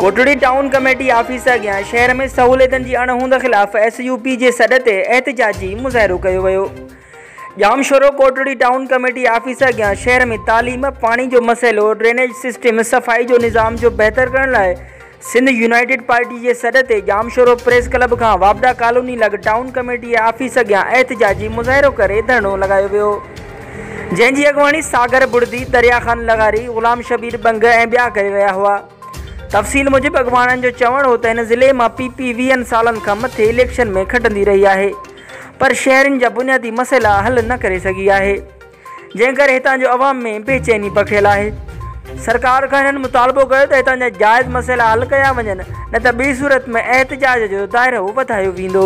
Kotri town committee office اڳيان شهر ۾ سهوليتن جي اڻهوند خلاف ايس يو پي جي سڏ تي احتجاجي مظاهرو ڪيو ويو. Jamshoro Kotri town committee office اڳيان شهر ۾ تعليم، پاڻي جو مسئلو، ڊرينيج سسٽم، صفائي جو نظام جو بهتر ڪرڻ لاء سنڌ يونائيٽيڊ پارٽي جي سڏ تي ڄامشورو پريس ڪلب کان واپڊا ڪالوني لڳ ٽائون ڪميٽي آفيس اڳيان احتجاجي مظاهرو ڪري ڌرڻو لڳايو ويو جنهن جي اڳواڻي ساگر بڙدي، دريا خان لغاري، غلام شبير ٻنگ ۽ ٻيا ڪري رهيا هئا. تفصيل موجب اڳواڻن جو چوڻ هو ته هن ضلعي مان پي پي ويهن سالن کان مٿي اليڪشن ۾ کٽندي رهي آهي پر شهرين جا بنيادي مسئلا حل نه ڪري سگهي آهي جنهن ڪري هتان جو عوام ۾ بي چيني پکڙيل آهي سرڪار کان هنن مطالبو ڪيو ته هتان جا جائز مسئلا حل ڪيا وڃن نه ته ٻي صورت ۾ احتجاج جو دائرو وڌايو ويندو.